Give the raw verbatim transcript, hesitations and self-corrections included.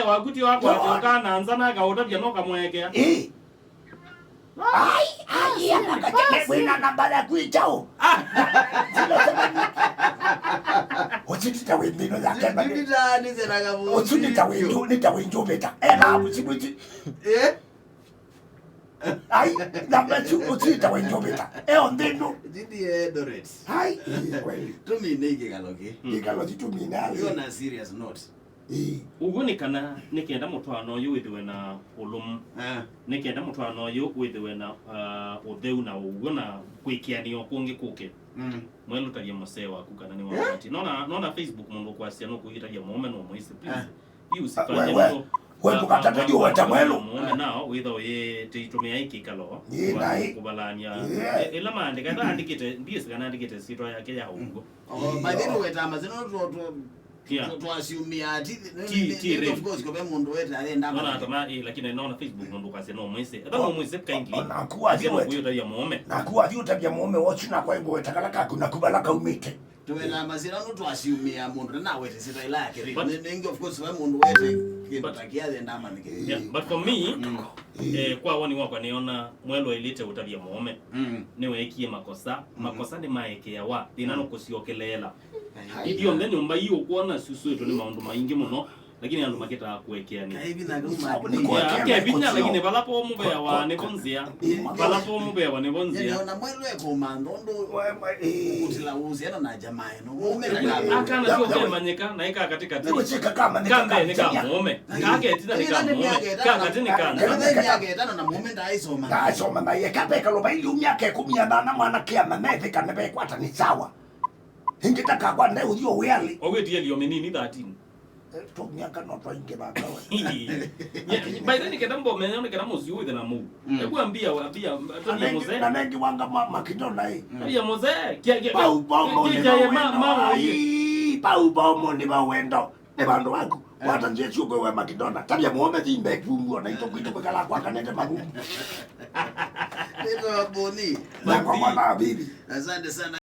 Waku ti wakwata ũkana nza na akaũtavya no kamwekea. Ĩ. Ai, ai, akakateme wĩna namba yaku ĩkyaũ? Ah. Zero seven. Ũsu nĩ ta wĩ mbino ya Kemba. Jupiter nĩ zera gabu. Ũsu nĩ ta wĩ nju-, nĩ ta wĩ njũvĩta. Ena abu sibu iti. Eh? Ai, namba ĩsu ũsu nĩ ta wĩ njũvĩta. Eo nthĩnũ. Jidi Eldoret. Ai, ĩ, kweli. Tũmine ikĩkalo kĩ. Ikalo ti tũmine, ai. You're on a serious note. Ĩĩ. Ũguo nĩ kana nĩ kenda mũtwaano ũyũ wĩthĩwe na ũlũmu. Ah. Nĩ kenda mũtwaano ũyũ wĩthĩwe na, ah, ũtheu na ũw'o na kwĩkĩanĩa kũngĩ kũke. Mm. Mwelũtavye mũsee waku kana nĩ wa wati. Nona, nona Facebook mũndũ kwasya no kũyĩtavya mũũme no mwĩsĩ, please. Ah. Hii usifanye we, we, ndio, we, ah, ndũkatate ah, ndio weta ah, mwelũ. Mũũme nao wĩtha ũyĩtĩitũmĩa ĩkĩkalo. Ĩĩ, naĩ. Kũvalany'a. Yeah. Ĩ-, ĩla maandĩka, ĩla andĩkĩte, ndiĩsĩ kana andĩkĩte syĩtwa yake ya ũw'o. Oh, by the way, weta masino twa, twa, Yeah. Twa-, twasiumia, ti, ti, ti, ti, of course, kũve mũndũ wete arenda. Nona atama, eh, lakini naona Facebook mũndũ kwasya no mwĩsĩ. Etha no mwĩsĩ kindly. Naku wathi wete. Kũyũtavya mũũme. Naku wathi ũtavya mũũme wosu na kwa ngweta kala kaku na kubala kaumĩte. Tuwe na masira no twasiumia mũndũ na wete sita ila yake. But nĩ, nĩ, of course, we mũndũ wete kĩndũ ta kĩa arenda amanyĩke. Yeah, but for me, eh, kwa woni wakwa nĩona mwelũ ailĩte ũtavya mũũme. Mm. Nĩweekie makosa. Mm. Makosa nĩmaekeawa. Thĩna no kũsyokeleela. Ithyonthe nyũmba ii ũkwona syusũĩtwe nĩ maũndũ maingĩ mũno, lakini andũ makĩtaa kũekeanĩa. Kaĩ vinya kau ma-, nĩ kũekeana, kũseo. Lakini vala po mũvea wa nĩvo nzĩa. Vala po mũvea wa nĩvo nzĩa. Nĩona mwelũ ekũmantha ũndũ kũkutĩla uhusiano na jamaa ĩno. Mũũme na kana sio kemanyĩka na ĩka katikati. Nĩgũsyĩka kamanyĩka. Kambe nĩ ka mũũme. Kake tina nĩ ka mũũme. Kaka tini kana. Kana nĩ myaka ĩtano na mũũme ndaaisoma. Ndaaisoma na yeka pekalo vailiu myaka ĩkũmi na nana mwana kĩama methĩka nĩvekwata nĩ sawa. Ĩngĩ ta kakwa nde ũthiũ wĩalĩ. Wawĩtie ĩlio mĩnini thirteen. Eh, tũ myaka no twaingĩ baba we. By the way, nĩkenda mbomenya, nĩkenda mũsyĩ wĩthe na mũu. Mm. Ebu ambia, ambia, ambia mzee. Na nengi wanga ma-, makidona ĩ. Ambia mzee, kia, kia, pau bomo kia, ni kia, kia, ma-, ma-, ma-, ai, pau bomo ni ba wendo. Nĩ vandũ vaku. Eh. Wata nzĩa syũkwe we makidona. Tabia mũũme thimbe kumbu ona ito kwitu kwikala kwa kanete magumu. Ndio Boni. Na kwa mwana wa bibi. Asante sana.